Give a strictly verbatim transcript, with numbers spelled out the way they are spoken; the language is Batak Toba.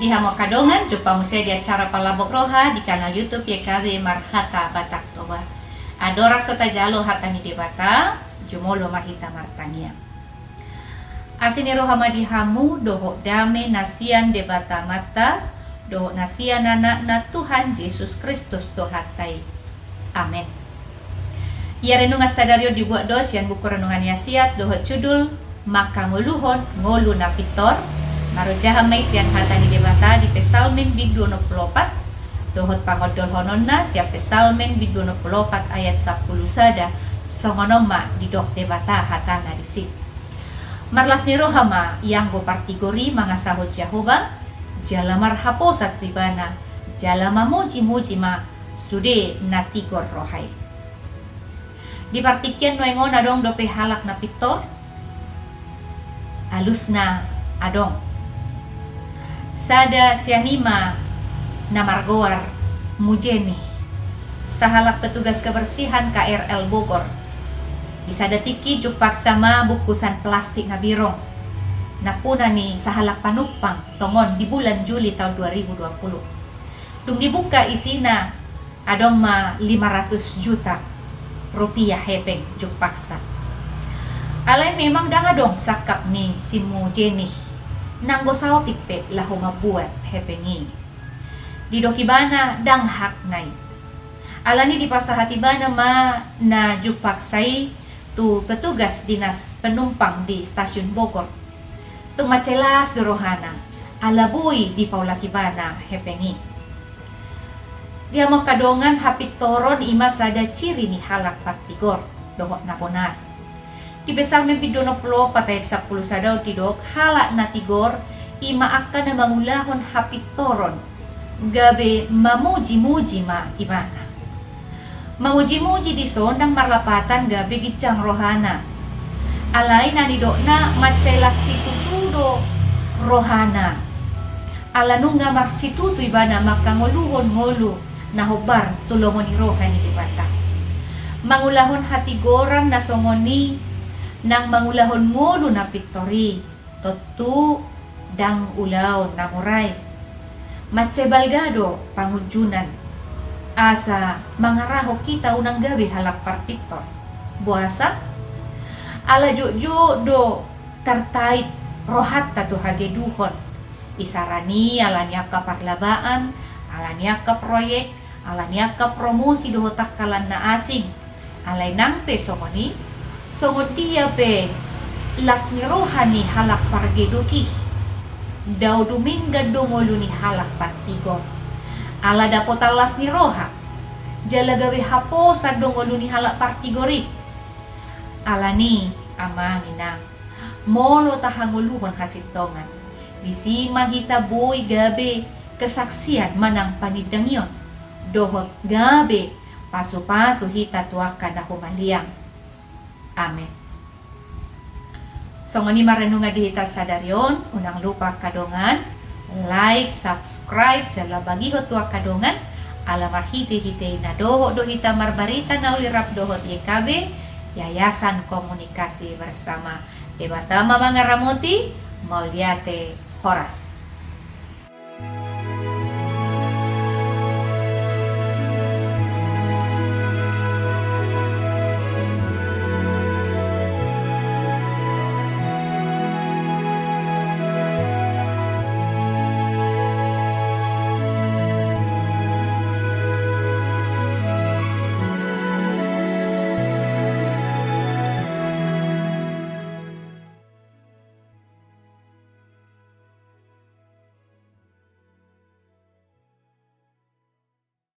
Hamu angka dongan, jumpa muse di acara Palambok Roha di kanal YouTube Y K B Marhata Batak Toba. Andorang so tajalo hata ni Debata, jumolo ma hita martangiang. Asi ni roha ma di hamu dohot dame na sian Debata Amanta dohot na sian Anakna Tuhan Jesus Kristus Tuhanta i. Amen. Ia renungan sadari on dibuat do sian buku Renungan Wasiat dohot judul Mangkangoluhon Ngolu na Pintor. Marojahan ma i sian hata ni Debata di Psalmen bindu onom pulu opat dohot pangondolhononna sian Psalmen bindu onom pulu opat ayat sampulu sada. Songon on ma didok Debata hatana disi. Marlas ni roha ma ianggo partigor i mangasahon Jahowa, jala marhaposan tu Ibana, jala mamujimuji ma sude na tigor roha i. Di partingkian nuaeng on adong dope halak na pintor? Alusna adong. Sada sian i ma na margoar Mujenih, sahalak petugas kebersihan K R L Bogor. Di sada tingki jumpangsa ma bungkusan plastik na birong, nampuna ni sahalak panumpang tongon di bulan Juli taon dua ribu dua puluh. Dung dibuka isina, adong ma lima ratus juta rupiah hepeng jumpangsa. Alai memang ndang adong sangkap ni si Mujenih, nanggo saotik pe laho mambuat hepeng i. Didok ibana ndang hakna i. Alani dipasahat ibana ma na jumpangsa i tu petugas dinas penumpang di stasiun Bogor. Tung mansai las do rohana, ala boi dipaulak ibana hepeng i. Di hamu angka dongan, hapintoron i ma sada ciri ni halak partigor dohot na bonar. Di Psalmen bindu onom pulu opat ayat sampulu sada on didok, halak na tigor i ma angka na mangulahon hapintoron, gabe mamujimuji ma ibana. Mamujimuji dison ndang marlapatan gabe ginjang rohana. Alai na nidokna mansai las situtu do rohana. Ala nunga marsitutu ibana mangkangoluhon ngolu na hombar tu lomo ni roha ni Debata. Mangulahon hatigoran na songon i nang mangulahon ngolu na pintor i, tontu ndang ulaon na mura i. Mansai balga do pangunjunan asa mangarahon hita unang gabe halak parpintor. Boasa? Ala jotjot do tartait rohanta tu hageduhon. Isarani ala ni angka parlabaan, ala ni angka proyek, ala ni angka promosi dohot angka lan na asing. Alai nang pe songon i, songon dia pe las ni roha ni halak pargeduk i, dao dumenggan do ngolu ni halak partigor. Ala dapotan las ni roha, jala gabe haposan do ngolu ni halak partigor i. Alani, amang inang, molo tahangoluhon hasintongan, disi ma hita boi gabe kesaksian manang panindangion, dohot gabe pasupasu hita tu angka na humaliang. Amen. Songon i ma renungan di hita sadari on, unang lupa angka dongan, like, subscribe, jala bagihon tu angka dongan, ala marhitehite i na dohot do hita marbarita na uli rap dohot Y K B, Yayasan Komunikasi Bersama. Debata ma mangaramoti, mauliate, horas.